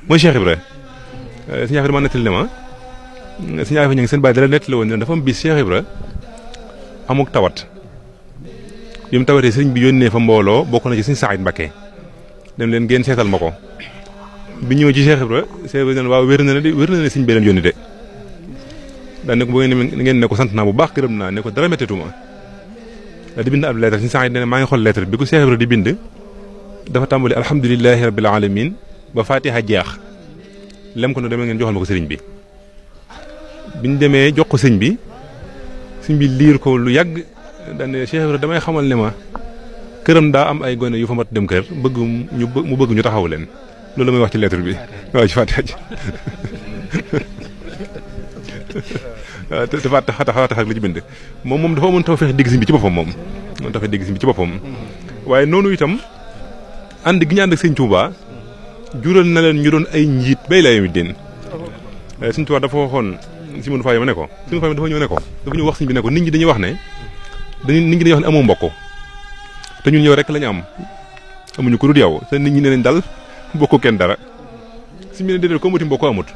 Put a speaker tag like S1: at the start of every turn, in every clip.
S1: mooy Cheikh Ibra sëñ Afia dama nettali ne ma sëñ Afia ñu ngi seen bàyyi dala nettali woon ne dafa am bis Cheikh Ibra amuk tawat bi mu tawatee sëriñ bi yónnee fa mbooloo bokk na ci sëñ Saïd Mbacké dem leen ngeen seetal ma ko bi ñëw ci Cheikh Ibra Cheikh Ibra ne waaw wér na ne sëñ bi leen yónni de daan ne ko bu ngeen ne ko sant naa bu baax gërëm naa ne ko dara mettetuma da di bind ab lettre sëñ Saïd ne maa ngi xool lettre bi ko Cheikh Ibra di bind dafa tàmbali alhamdulilahi rabbil alamin ba Fatiha jeex lem ko ne demee ngeen joxal ma ko sëriñ bi biñ demee jox ko sëñ bi liir ko lu yàgg daan ne Cheikh Ibra damay xamal ne ma këram daa am ay gone yu fa mat dem kër mu bëgg ñu taxaw leen loolu la may wax ci lettre bi waaw ci Fatiha ji waaw te Fatiha la ci bind moom dafa mën taw fexe dégg sëñ bi ci boppam moom dafa dégg sëñ bi ci boppam waaye noonu itam ànd gi ñu ànd ak sëñ Touba jural na leen ñu doon ay njiit bay laa yomi din sëñ Touba dafa waxoon si mënu faa ma ne ko suñu faa dafa ñëw ne ko dafa ñu wax sëñ bi ne ko nit ñi dañuy wax ne amoo mbokk te ñun yow rek lañu am amuñu ko dul yow te nit ñi ne nañ dal bokk kenn dara sëñ bi ne déedéet ko muti mbokk amut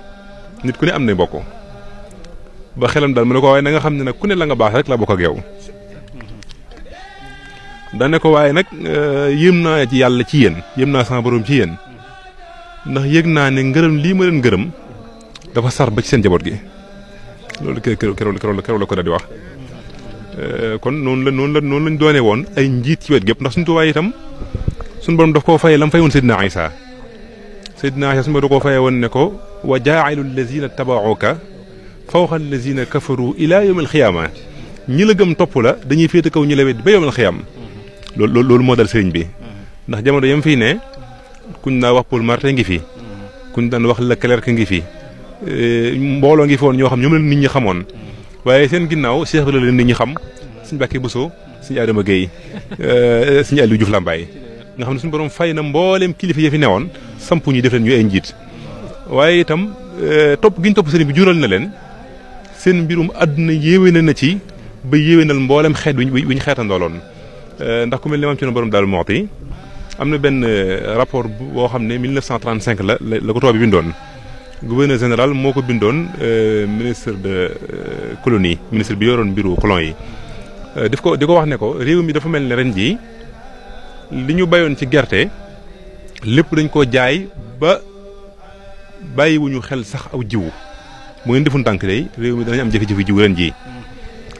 S1: nit ku ne am na mbokk ba xelam daal mu ne ko waaye na nga xam ne nag ku ne la nga baax rek la bokk ak yow dane ko waaye nag yéem naa ci yàlla ci yéen yéem naa sama borom ci yéen ndax yëg naa ne ngërëm lii ma leen ngërëm dafa sar ba ci seen jaboot gi loolu keroog la ko daal di wax kon noonu lañ doone woon ay njiit ci wet gépp ndax suñu tuwaay itam suñu borom daf koo fayee la mu fay woon Seydina Isa suñu borom da koo fayee woon ne ko wa jaa'ilu allazina tabauka fawqa allazina kafaru ila yawm alxiyaama ñi la gëm topp la dañuy féete kaw ñi la wet ba yawm alxiyaam loolu moo dal sëriñ bi ndax jamono yam fii ne kuñ daan wax Paul Martin ngi fi kuñ daan wax Leclerc ngi fi mbooloo ngi fi woon ñoo xam ñoom la nit ñi xamoon waaye seen ginnaaw Cheikh la leen nit ñi xam suñu Mbàkke Bousso suñu Adama Gueye suñu Aliou Diouf Lambaye nga xam ne suñu borom fay na mbooleem kilifa yi fi newoon sampu ñi def leen ñu ay njiit waaye itam topp gi ñu topp sëriñ bi jural na leen seen mbirum àdduna yéwéne na ci ba yéwénal mboolem xeet wi ñu xeetandooloon ndax ku mel ne maam ci borom daal moxti am na benn rapport boo xam ne 1935 la ko tubaab bi bindoon gouverneur général moo ko bindoon ministre de colonie ministre bi yoroon mbiru colon yi di ko wax ne ko réew mi dafa mel ne ren jii li ñu bayoon ci gerte lépp dañ koo jaay ba bàyyiwuñu xel sax aw jiwu bu ngeen defun tànk day réew mi danañ am jafe-jafe jiwu ren jii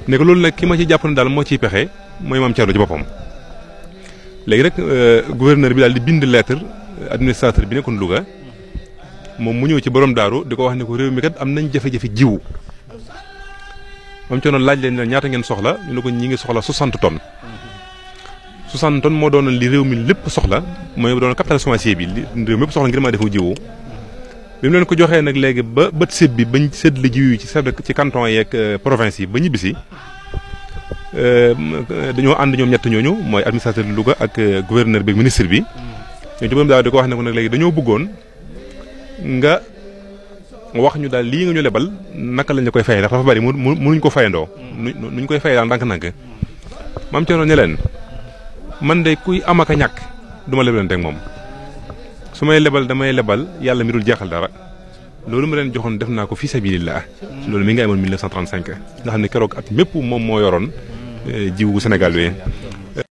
S1: ne ko loolu nag ki ma ci jàpp ne daal moo ciy pexe mooy maam Thierno ci boppam léegi rek gouverneur bi daal di bind lettre administrateur bi nekkoon Louga moom mu ñëw ci borom daaru di ko wax ne ko réew mi kat am nañ jafe-jafe jiwu maam Thierno laaj leen ne ñaata ngeen soxla ñu ne ko ñi ngi soxla 60 tonnes 60 tonnes moo doon li réew mi lépp soxla mooy doon capital semencier bi li réew mi lépp soxla ngir maa defu jiwu bi mu leen ko joxee nag léegi ba bët sédd bi bañ sédd la jiw yi ci canton yeeg province yi ba ñibbisi dañoo ànd ñoom ñett ñooñu mooy administrateur de Louga ak gouverneur bi ministre bi ñoo ci borom daal di ko wax ne ko nag léegi dañoo bëggoon nga wax ñu daal lii nga ñu lebal naka lañ la koy fayee ndax dafa bari mënuñ ko fayandoo nuñ koy fayee daal ndànk-ndànk maam Thierno ne leen man de kuy am ak a ñàkk du ma lebalante ak moom su may lebal damay lebal yàlla mi dul jeexal dara loolu ma leen joxoon def naa ko fi sabilillah loolu mi ngi amoon 1935 nga xam ne keroog at mépp moom moo yoroon jiwu Sénégal wi